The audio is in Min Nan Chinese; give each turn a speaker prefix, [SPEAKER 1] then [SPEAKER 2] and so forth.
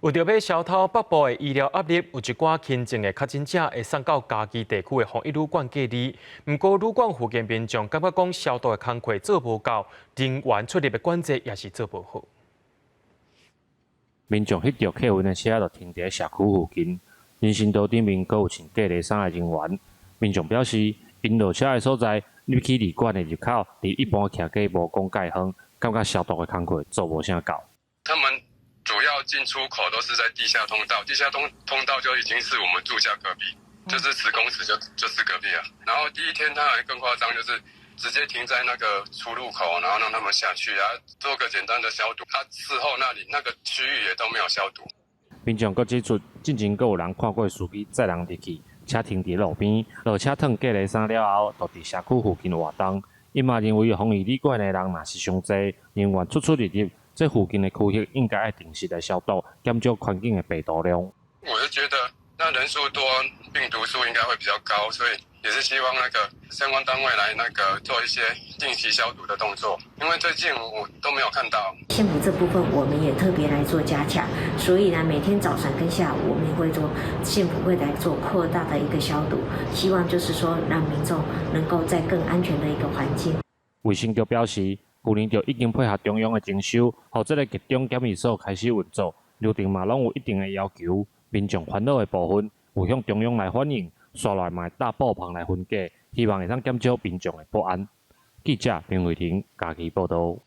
[SPEAKER 1] 為著欲消除北部的醫療壓力，有一寡輕症的確診者會送到嘉義地區的防疫旅館隔離。毋過旅館附近民眾感覺講消毒的工課做無夠，人員出入的管制也是做無好。
[SPEAKER 2] 民眾翕著客運的車就停佇社區附近，人行道頂面閣有穿隔離衫的人員。民眾表示，𪜶落車的所在入去旅館的入口，佇一般徛家無講蓋遠，感覺消毒的工課做無啥夠。
[SPEAKER 3] 他們主要進出口都是在地下通道，地下通道就已經是我們住家隔壁，就是10公尺就是隔壁啊。然後第一天他還更誇張，就是直接停在那個出入口，然後讓他們下去啊，做個簡單的消毒。他事後那裡那個區域也都沒有消毒。
[SPEAKER 2] 民眾閣指出，進前閣有人看過司機載人入去，車停佇路邊，落車脫隔離衫了後，就佇社區附近活動。伊嘛認為防疫旅館的人若是傷濟，人員出出入入，這附近的區域應該愛定時來消毒，減少環境的病毒量。
[SPEAKER 3] 我是覺得，那人數多，病毒數應該會比較高，所以也是希望那個相關單位來那個做一些定期消毒的動作，因為最近我都沒有看到。
[SPEAKER 4] 縣府這部分我們也特別來做加強，所以呢，每天早上跟下午我們也會做，縣府會來做擴大的一個消毒，希望就是說讓民眾能夠在更安全的一個環境。
[SPEAKER 2] 衛生局表示，去年就已經配合中央的徵收，予這个集中檢疫所開始運作，流程嘛攏有一定的要求。民眾煩惱的部分有向中央來反映，紲來嘛會搭布棚來分隔，希望會當減少民眾的不安。記者林慧婷嘉義報導。